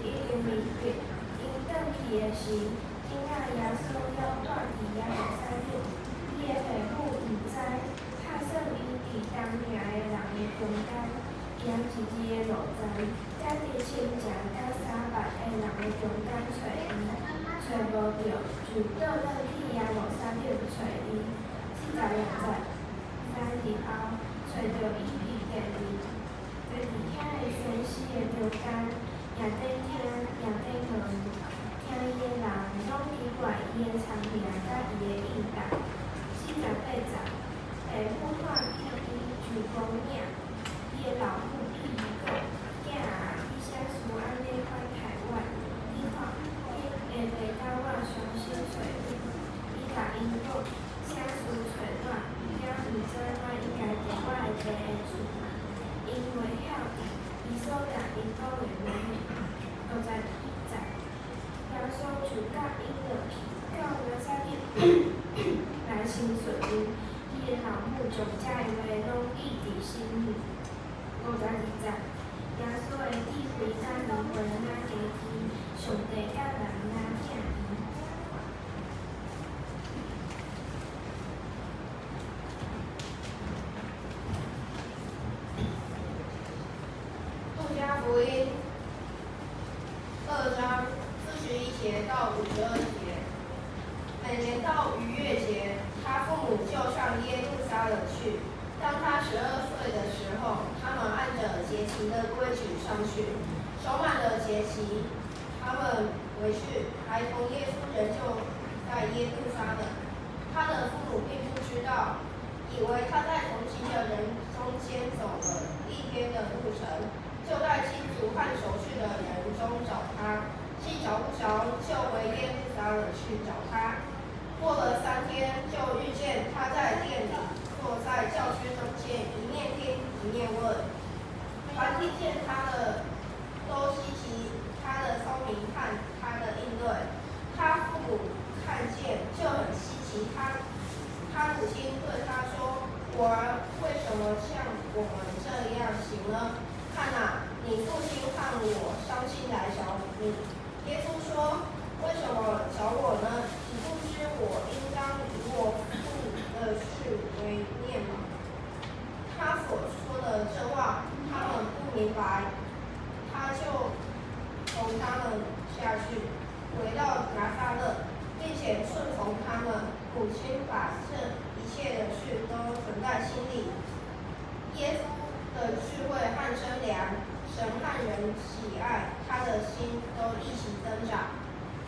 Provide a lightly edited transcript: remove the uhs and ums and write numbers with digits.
已經明白。𪜶轉去的時，囡仔耶穌猶蹛佇耶路撒冷，伊的爸母毋知。拍算伊佇同行的人的中間，行一日的路程，才佇清晨佮三八的人的中間揣伊，揣無著，就倒轉去耶路撒冷揣伊。46節，3日後，揣著伊佇殿裡，坐佇遐的先師的中間，攑咧聽，攑咧問。聽伊的人攏奇怪伊的聰明佮伊的應答。48節，爸母看見伊就驚訝。伊的老母對伊講：囝啊，你啥事按呢款待我？你看，你會袂佮我傷心揣你？伊共𪜶講：啥事揣我？敢毋知我應該佇我的爸的厝嗎？𪜶袂曉得伊所共𪜶講的話。51節，耶穌就佮𪜶落去，到拿撒勒來親順𪜶。伊的老母將這的話攏記佇心裡。52節，耶穌的智慧佮名聲若加添，上帝佮人若疼伊。路加福音2章41節到52節。每年到逾越節，他父母就上耶路撒冷去。當他12歲的時候，他們按著節期的規矩上去，守滿了節期，他們回去，孩童耶穌仍舊在耶路撒冷。他的父母並不知道，以為他在同行的人中間走了一天的路程，就在親族和熟識的人中找他，既找不着，就回耶路撒冷去找他。過了3天，就遇見他在殿裡坐在教師中間，一面聽一面問。凡聽見他的，都希奇他的聰明和他的應對。他父母看見，就很希奇他。他母親對他說：我兒，為什麼向我們這樣行呢？看哪，你父親和我傷心來找你。耶穌說：為什麼找我呢？豈不知我應當以我父的事為念嗎？他所說的這話，他們不明白。他就從他們下去，回到拿撒勒，並且順從他們。母親把這一切的事都存在心裡。